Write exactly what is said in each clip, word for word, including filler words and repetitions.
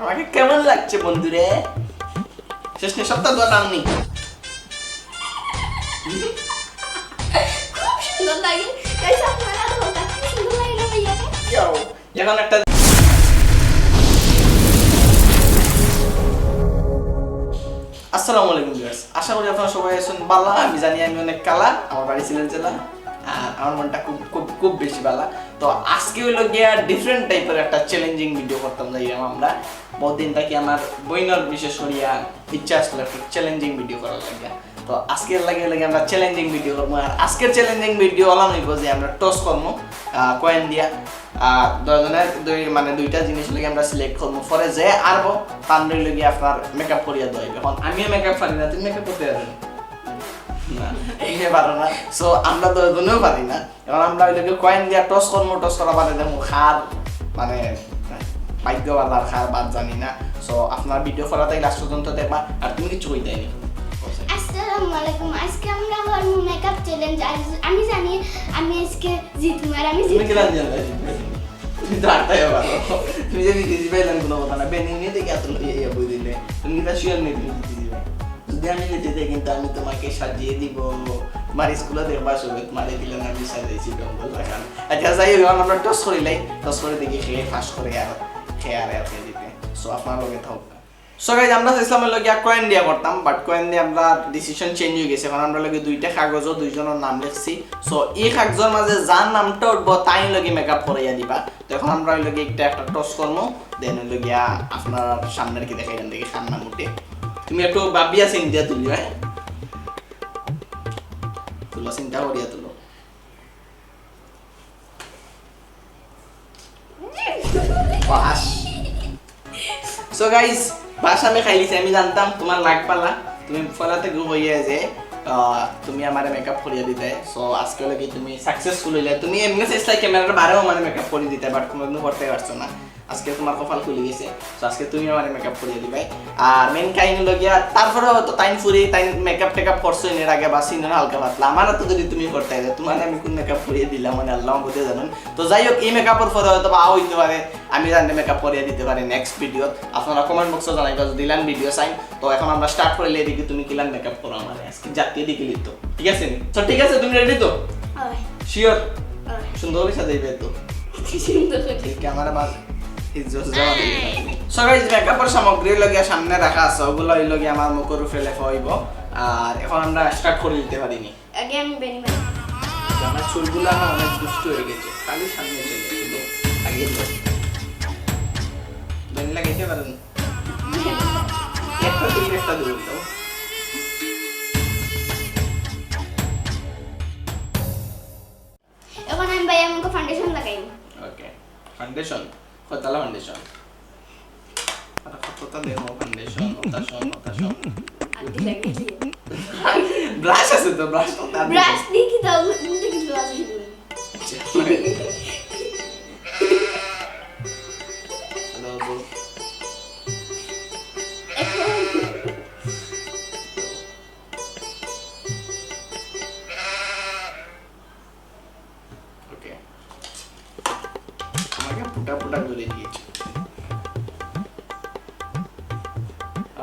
আমাকে কেমন লাগছে বন্ধুরে? শেষ নেই, সপ্তাহ দোয়া টাননি। খুব সুন্দর লাগে। গাইস, আপনারা দেখুন, খুব সুন্দর লাগে না ভাইয়াকে? এখন একটা আসসালামু আলাইকুম ভিউয়ার্স, আশা করি আপনারা সবাই আছেন বালা। আমি জানি আমি অনেক কালা, আমার বাড়ি সিলেট জেলা, আর আমার মনটা খুব খুব খুব বেশি বালা। তো আজকে হইলো গিয়া ডিফারেন্ট টাইপের একটা চ্যালেঞ্জিং ভিডিও করতাম যাইলাম আমরা। বহুত দিন থাকি আমার বইনর বিশেষ করিয়া ইচ্ছা আসলে একটা চ্যালেঞ্জিং ভিডিও করার লাগিয়া। তো আজকের লাগে লাগে আমরা চ্যালেঞ্জিং ভিডিও করবো। আর আজকের চ্যালেঞ্জিং ভিডিও ওলা হইব যে আমরা টস করবো, কয়েন দিয়া। আর দুইজনের দুই মানে দুইটা জিনিস লাগে আমরা সিলেক্ট করবো। পরে যে আরবো তার লগে আপনার মেকআপ করিয়া দেওয়া হইবে। এখন আমিও মেকআপ পারি না, তুমি মেকআপ করতে পারবে না? না, তুমি পারো না। সো আমরা দুইজনেও পারি না। এখন আমরা ওই লোকে কয়েন দিয়া টস করবো, টস করা বাদে দেখবো কার মানে ভাগ্য ভালা আর কার বাদ জানি না। সো আপনারা ভিডিও করা তাই লাস্ট পর্যন্ত দেখবা। আর তুমি কিছু কই দেয়নি? আসসালামু আলাইকুম। আজকে আমরা করবো মেকআপ চ্যালেঞ্জ। আর আমি জানি আমি আজকে জিতবো, আর আমি তুমি জিতবো। কি লাঞ্জন ভাই? তুমি তো আটটাই পারো। তুমি যদি জিতে দিবে এলাম কোনো কথা না। বেনি নিয়ে দেখে এত লইয়া ইয়া বই দিলে। তুমি কি তা শিওর নেই তুমি জিতে দিবে? যদি আমি জিতে যাই কিন্তু আমি তোমাকে সাজিয়ে দিব। তোমার স্কুলে দেখবা সবে তোমার দিলে আমি সাজাইছি ডঙ্গল লাগান। আচ্ছা যাই হোক, এখন আমরা টস করি লাই। টস করে দেখি কে ফার্স্ট করে আর কে আর আর কে জিতে। সো আপনার লগে থাকবে। সো গাইজ, আমরা চাইছিলাম হইলো গিয়া কয়েন দিয়া করতাম, বাট কয়েন দিয়ে আমরা ডিসিশন চেঞ্জ হয়ে গেছে। এখন আমরা লগে দুইটা কাগজও দুইজনের নাম লিখছি। সো এই কাগজের মাঝে যার নামটা উঠবো তাই লগে মেকআপ করাইয়া দিবা। তো এখন আমরা হইলো গিয়া একটা একটা টস করবো, দেন হইলো গিয়া আপনার সামনের কি দেখাই দেন দেখি কার নাম উঠে। তুমি একটু ভাবিয়া চিন্তা তুলিও, হ্যাঁ, তুলো, চিন্তা করিয়া তুলো। বাস। সো গাইস, বাস আমি খাইলিছি, আমি জানতাম তোমার লাগ পালা, তুমি ফলাতে গু হইয়া যে আহ, তুমি আমারে মেকআপ করিয়া দিতে। সো আজকে লাগি তুমি সাকসেসফুল হইলে, তুমি এমনি চেষ্টা ক্যামেরার বারেও মানে মেকআপ করে দিতে, বাট কোনোদিনও করতে পারছো না। আজকে তোমার কপাল খুলে গেছে, তো আজকে তুমি আমারে মেকআপ করিয়া দিবাই। আর মেইন কাহিনী হলো গিয়া, তারপরে হয়তো তাইন ফুরি তাইন মেকআপ টেকআপ করছো এর আগে বা সিনিয়র হালকা পাতলা, আমার তো যদি তুমি করতে আইলে তোমার আমি কোন মেকআপ করিয়ে দিলাম মানে আল্লাহ বুঝে জানেন। তো যাই হোক, এই মেকআপের পরে হয়তো বা আও হইতে পারে, আমি জানতে মেকআপ করিয়ে দিতে পারি নেক্সট ভিডিও। আপনারা কমেন্ট বক্সে জানাইবা যদি ইলান ভিডিও চাইন। তো এখন আমরা স্টার্ট করে লিয়ে দেখি তুমি কিলান মেকআপ করো আমার আজকে জাতীয় দিকে লিখতো, ঠিক আছে নি? তো ঠিক আছে, তুমি রেডি তো? হয়, শিওর? হয়। সুন্দর করে সাজাইবে তো। সুন্দর লাগে। ক্যামেরা বাদ। সো গাইস, মেকআপের সামগ্রী লগে সামনে রাখা আছে, ওগুলো ওই লগে আমার মুখের উপরে লেখা হইব। আর এখন আমরা স্টার্ট করে দিতে পারিনি। আগে আমি বেনি বানাই। আমার চুলগুলো আমার অনেক দুষ্ট হয়ে গেছে, খালি সামনে চলে শুধু আগে দিল। বেনি লাগাইতে পারেন? একটা তুমি একটা দূর দাও। এখন আমি ভাই আমাকে ফাউন্ডেশন লাগাই। ওকে, ফাউন্ডেশন। কতলা ফাউন্ডেশন? আর কতটা দেখো ফাউন্ডেশন, কতটা শন, কতটা শন। আর কি লাগে? ব্রাশ আছে তো, ব্রাশ তো তার ব্রাশ দিয়ে কি দাও? কিন্তু কি ব্রাশ দিব? আচ্ছা। হ্যালো, বল। এখন ওকে। আমাকে ফুটা ফুটা করে দিয়েছে।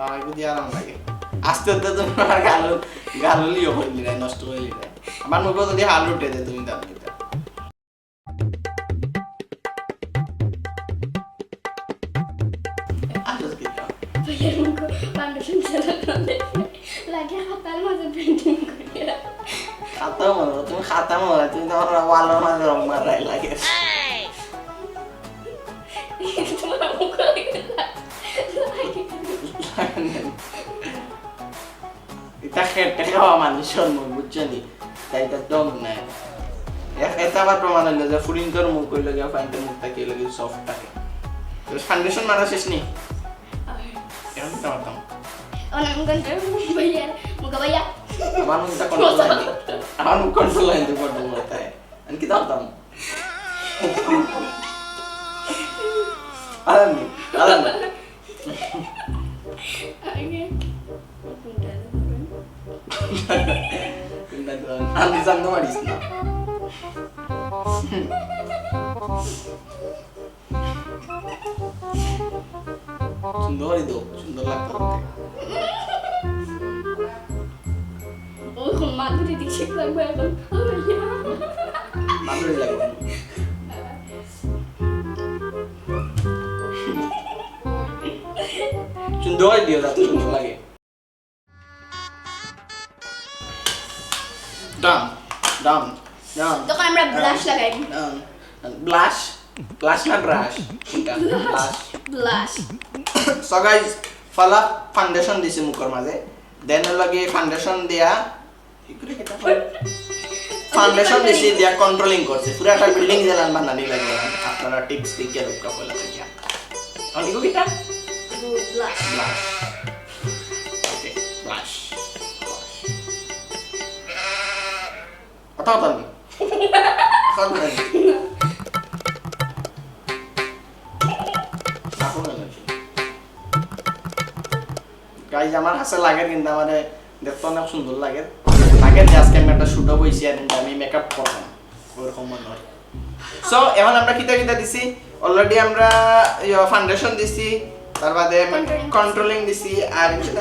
আহ, এগুলো দিয়ে আরাম লাগে। আস্তে আস্তে তো আমার গাল, গাল লিও করে দিলে, নষ্ট করে দিলে। আমার মুখে যদি হাল উঠে যায়, তুমি দাম দিতে। আস্তে আস্তে দাও। ফাউন্ডেশন ছাড়া লাগে খাতার মাঝে পেন্টিং করে। খাতা মনে হয়, তুমি খাতা মনে হয়, তুমি তো আমার ওয়ালের মাঝে রং মারাই লাগে। তোমার মুখে লাগে। এটা খেটে খাওয়া মানুষের মুখ, বুঝছো নি? তাই তার দম নাই। এ-, এটা আবার প্রমাণ হইলো যে ফুরিন্তর মুখ হইলো গিয়া ফাইনটার মুখ তাকিয়ে হইলো গিয়া সফট থাকে। তো ফাউন্ডেশন মারা শেষ নি? এখন তো মারতাম। অনেক মুখে ভাইয়া, মুখে ভাইয়া। আমার মুখটা কন্ট্রোল হয়নি। আমার মুখ কন্ট্রোল হয়নি, কন্ট্রোল করতে হয়। আমি কি জানতাম? আলানি, আলানি। আগে। আমি জানতে পারিস না। সুন্দর করে দেও, সুন্দর লাগতো দেখতে। ও, মাধুরী দীক্ষিত লাগবে এখন। মাধুরী লাগবে। সুন্দর করে দিও, যাতে সুন্দর লাগে। ডান, ডান, ডান। তখন আমরা ব্লাশ লাগাই। ব্লাশ, ব্লাশ না brush? Blush. Blush. So guys, ফালা ফাউন্ডেশন দিছি মুখর মাঝে, দেন লগে ফাউন্ডেশন দিয়া ফাউন্ডেশন দিছি দিয়া কন্ট্রোলিং করছি, পুরো একটা বিল্ডিং যেলান বানানি লাগে। আপনারা টিপস দিকে রক্ষা করে লাগিয়া। আমি কিতা? ব্লাশ। ব্লাশ। ওকে, ব্লাশ। কথা কথা নি। কথা কথা নি। গাইজ, আমার কাছে লাগে কিন্তু আমার দেখতে অনেক সুন্দর লাগে। লাগে যে আজকে আমি একটা শুটে বইছি আর আমি মেকআপ করলাম, ওরকম মনে হয়। সো এখন আমরা কিতা কিতা দিছি? অলরেডি আমরা ফাউন্ডেশন দিছি, তার বাদে কন্ট্রোলিং দিছি, আর কিতা?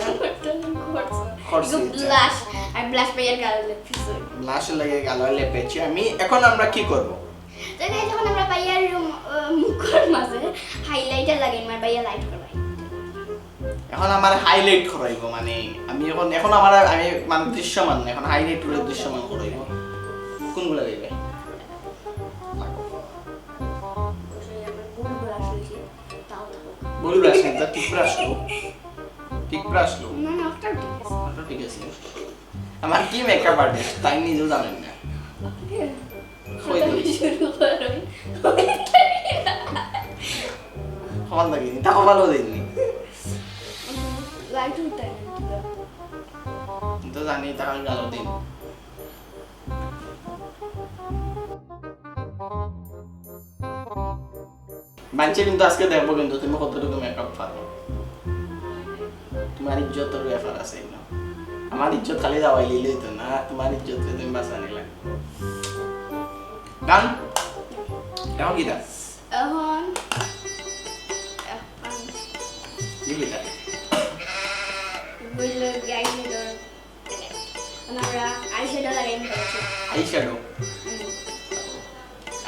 করছি, আচ্ছা। ব্লাশ। আর ব্লাশ পাইয়ার গাল লেপছি। ব্লাশ লাগে গাল লেপেছি আমি। এখন আমরা কি করব? তো গাইজ, যখন আমরা পাইয়ার রুম মুখর মাঝে হাইলাইটার লাগাই, আমার পাইয়া লাইট করবাই। এখন আমার হাইলাইট করাইব, মানে আমি এখন এখন আমার আমি মানে দৃশ্যমান না, এখন হাইলাইট করে দৃশ্যমান করাইব। কোনগুলা দিবে? বুল ব্রাশ হইছে, তাও বুল ব্রাশ না, টিপ ব্রাশ লো। টিপ ব্রাশ লো। না না, ওটাও ঠিক আছে। ওটা ঠিক আছে। আমার কি মেকআপ আর্টিস্ট তাই নিজেও জানেন না। কই দিন? শুরু করো। হওয়ার লাগে নি, তা হওয়ারও দিন নি। লাইট উঠতে। তো জানি, তাহলে গেল দিন। মানষে কিন্তু আজকে দেখবো কিন্তু তুমি কতটুকু মেকআপ পারো। তোমার ইজ্জতর ব্যাপার আছে না? আমার ইজ্জত খালি দাওয়াই লিলেই তো না, তোমার ইজ্জত তুমি বাঁচানি লাগে। ডান। এখন কিতা? এখন কি কিতা? বললো গাইজ, আমরা আইশ্যাডো লাগাই। আইশ্যাডো।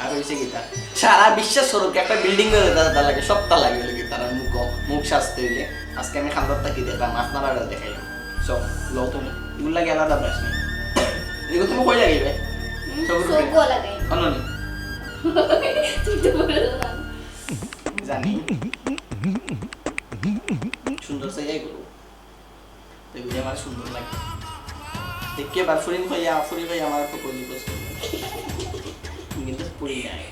আর হইছে কিতা? সারা বিশ্ব স্বরূপ একটা বিল্ডিং করে তারা তার লাগে, সবটা লাগে হইলে কি তারা মুখ, মুখ সাজতে হইলে। আজকে আমি খান্দার তাকি দেখলাম, আপনারা দেখাইলাম। সব লো তুমি, এগুলো লাগে আলাদা ব্রাশ নেই। এগুলো তুমি কই লাগাইবে? সব উপরে। চোখও লাগাই। অন্য নেই। তুই তো বললাম। জানি। সুন্দর চাই এগুলো। দেখবি আমার সুন্দর লাগে। দেখে এবার ফুরিন ভাইয়া, ফুরি ভাই আমার তো পরিচিত ছিল। কিন্তু ফুরি নাই।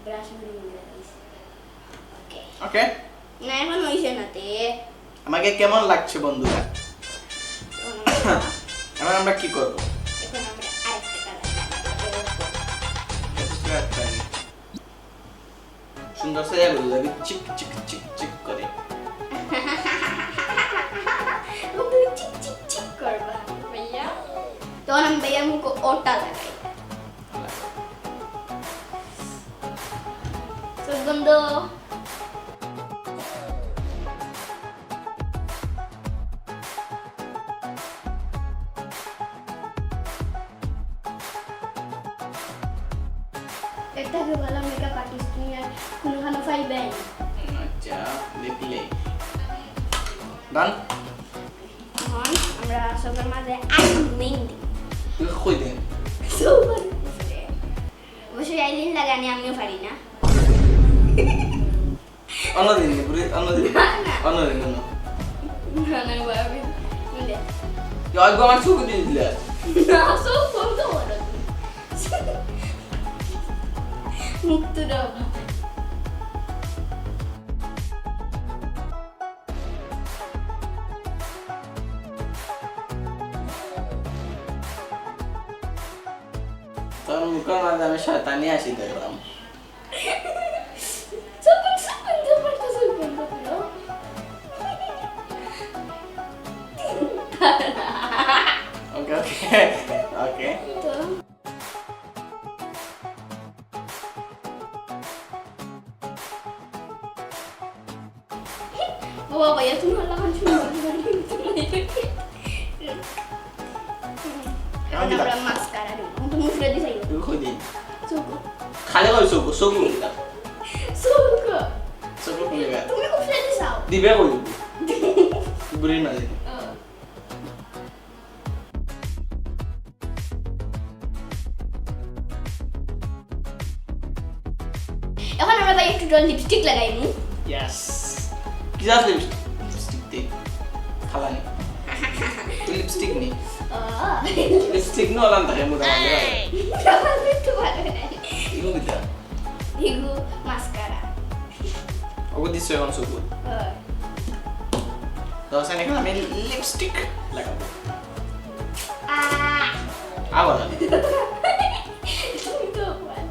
ব্রাশ ঘুরে ঘুরে লাগাইছি। ওকে। ওকে। না, এখন হইছে না তে। আমাকে কেমন লাগছে বন্ধুরা? এখন আমরা এখন আমরা কি করবো? এখন আমরা আরেকটা কালার লাগাবো। সুন্দর সাজা করে যাবি, চিক চিক চিক চিক করে। তুমি চিক চিক চিক করবা, ভাইয়া। তখন আমি ভাইয়ার মুখ ওটা লাগাই। চোখ বন্ধ। এর থাকি ভালা মেকআপ আর্টিস্ট তুমি আর কুনুখানো পাইবায় না। আচ্ছা, দেখলে। ডান। এখন আমরা চোখর মাঝে আইলিন দিই। তুই কই দেন? চোখর উপরে। অবশ্যই আইলিন লাগানি আমিও পারি না। অন্যদিন, পুরি, অন্যদিন। না, না। অন্যদিন, অন্য। না, না, ভাবি। বুঝলে? তুই আগে আমার চোখে দিয়ে দিলে। না, চোখ বন্ধ করো। মুখ তো দাও। তোর মুখর মাঝে আমি শয়তানি আসি দেখলাম। চোখ বন্ধ, চোখ বন্ধ, চোখ বন্ধ করো। ওকে, ওকে। ওকে। তো ও বাবা, এত ভালো লাগান শুনে। এখন আমরা মাস্কারা দেব। আমি তো মুখে দিয়ে যাই। তুই কই দিন? চোখো। খালি কই চোখো, চোখো কিতা? চোখো। চোখো কোন জায়গায়? তুমি খুব ফ্রেন্ডলি চাও। দিবে কই দিবি? বুড়ির মাঝে। আহ। এখন আমরা ভাই একটু লিপস্টিক লাগাইমু। ইয়েস। কি জাত লিপস্টিক? লিপস্টিক দে। খালানি। তুই লিপস্টিক নি। আহ। লিপস্টিক নো আলাম থাকে মোটামুটি। একটু ভালো লাগে। ইগু কিতা? Hugo mascara. ওগো দিছো এখন চোখো। আহ। তো আচ্ছা, এখন আমি লিপস্টিক লাগাবো। আহ। আবার। তুমি তো বল।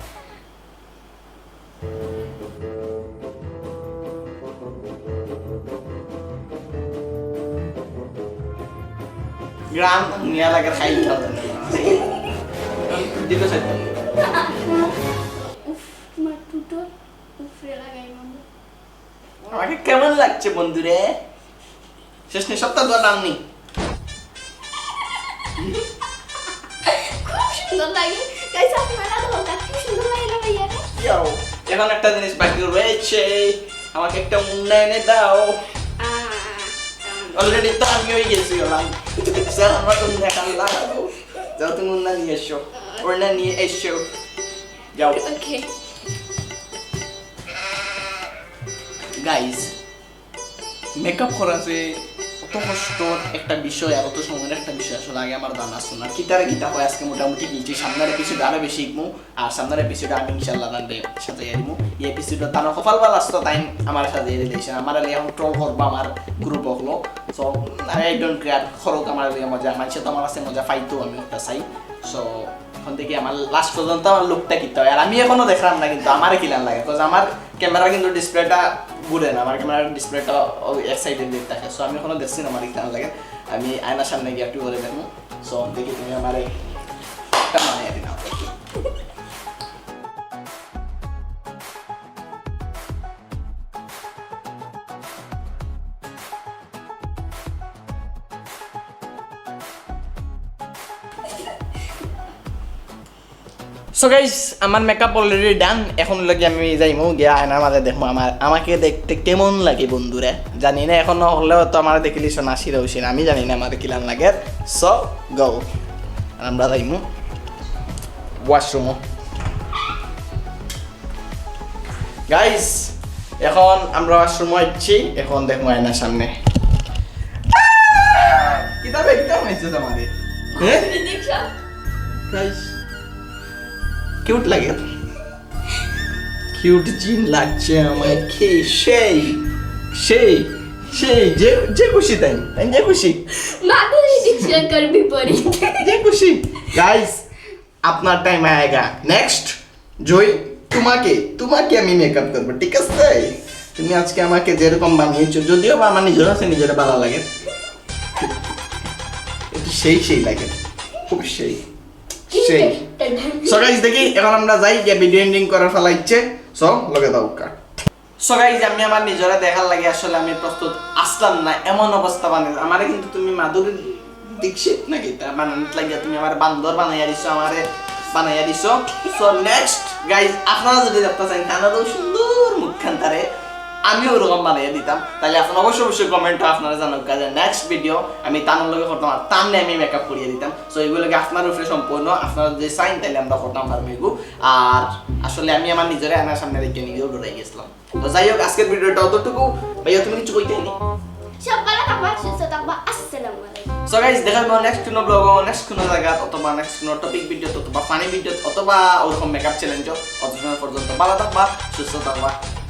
গ্রাম নিয়া লাগে খাই খাওয়া। দিতে চাইতাম। উফ, তোমার টুটো উপরে লাগাই মনে। আমাকে কেমন লাগছে বন্ধুরে? শেষ নি, সপ্তাহ দোয়া নাম নি। খুব সুন্দর লাগে। গাইস, আপনারা তো বলতা খুব সুন্দর লাগে না ভাইয়া রে? ইয়াও, এখন একটা জিনিস বাকি রয়েছে, আমাকে একটা উন্না এনে দাও। আহ, অলরেডি তো আমি হয়ে গেছি ওলাম। স্যার, আমার উন্না এখন লাগাবো। যাও, তুমি উন্না নিয়ে এসো। উন্না নিয়ে এসো। যাও। ওকে। গাইস, মেকআপ করা যে অত কষ্টর একটা বিষয় আর অত সময়ের একটা বিষয়, আসলে আগে আমার জানা আছে না। কিতারে কিতা হয়, আজকে মোটামুটি নিচে সামনের এপিসোড আরো বেশি শিখবো। আর সামনের এপিসোডে আমি ইনশাআল্লাহ তানরে সাজাইয়া দিমু। এই এপিসোডে তানো কপাল ভালা আসতো, তাই আমার সাজাইয়া দিলে এসে আমার আলী এখন ট্রোল করবা আমার গ্রুপ অকলো। সো আই ডোন্ট কেয়ার, খরক আমার লগে মজা, মানুষে তো আমার কাছে মজা পাইতো, আমি ওটা চাই। সো এখন থেকে আমার লাস্ট পর্যন্ত আমার লুকটা কিতা হয়, আর আমি এখনো দেখলাম না, কিন্তু আমারে কিলান লাগে, কজ আমার ক্যামেরা কিন্তু ডিসপ্লেটা ঘুরে না, আমার ক্যামেরার ডিসপ্লেটা এক সাইডে দিয়ে থাকে। সো আমি এখনো দেখছি না আমার কিলান লাগে, আমি আয়নার সামনে গিয়া একটু করে দেখবো। সো দেখি তুমি আমারে একটা বানাই দিলাও। সো গাইস, আমার মেকআপ অলরেডি ডান। এখন লাগি আমি যাইমু গিয়া আয়নার মাঝে দেখমু আমার, আমাকে দেখতে কেমন লাগে বন্ধুরা। জানি না, এখনো হলেও তো আমার দেখিলিস না, শিরা উশিরা, আমি জানি না আমার কিলান লাগে। সো গো, আমরা যাইমু ওয়াশরুমও। গাইস, এখন আমরা ওয়াশরুমও আইছি, এখন দেখমু আয়নার সামনে। কিতাবে কিতা হয়েছে তোমাদের? হ্যাঁ? দেখছো? গাইস, কিউট লাগে। কিউট জিন লাগছে আমাকে। সেই, সেই, সেই, যে, যে খুশি তাই, তাই যে খুশি। মাধুরী দীক্ষিতর বিপরীত। যে খুশি। গাইস, আপনার টাইম আয়েগা। নেক্সট, জয়, তোমাকে, তোমাকে আমি মেকআপ করবো, ঠিক আছে? তুমি আজকে আমাকে যেরকম বানিয়েছো, যদিও বা আমার নিজের আছে, নিজের ভালো লাগে, একটু সেই সেই লাগে, খুব সেই, সেই। সো গাইস, দেখি এখন আমরা যাই গিয়া ভিডিও এন্ডিং করার ফালা ইচ্ছে। সো লগে দাও কাট। সো গাইস, আমি আমার নিজেরা দেখার লাগে আসলে আমি প্রস্তুত আসলাম না, এমন অবস্থা বানাই আমারে, কিন্তু তুমি মাধুরী দীক্ষিত নাকি তা বানানোর লাগিয়া তুমি আমার বান্দর বানাইয়া দিছো, আমারে বানাইয়া দিছো। সো নেক্সট গাইস, আপনারা যদি দেখতে চান তাহলে তো সুন্দর মুখখান তারে আমি ওরকম বানাইয়া দিতাম, তাহলে আপনারা অবশ্যই অবশ্যই কমেন্টে আপনারা জানান, কাজে নেক্সট ভিডিও আমি তানোর লগে করতাম আর তার নিয়ে আমি মেকআপ করিয়ে দিতাম। সো এগুলো কি আপনার উপরে সম্পূর্ণ, আপনারা যদি চাইন তাহলে আমরা করতাম পারবো এগু। আর আসলে আমি আমার নিজেরা আয়নার সামনে রেখে নিজেও ডরাই গেছিলাম। তো যাই হোক, আজকের ভিডিওটা অতটুকু। ভাইয়া, তুমি কিছু কইতে নি? সব ভালো থাকবা, সুস্থ থাকবা। আসসালামু আলাইকুম। সো গাইস, দেখা হবে নেক্সট কোনো ব্লগ, নেক্সট কোনো জায়গা, অথবা নেক্সট কোনো টপিক ভিডিও, অথবা ফানি ভিডিও, অথবা ওরকম মেকআপ চ্যালেঞ্জ। অত সময় পর্যন্ত ভালো থাকবা, সুস্থ থাকবা।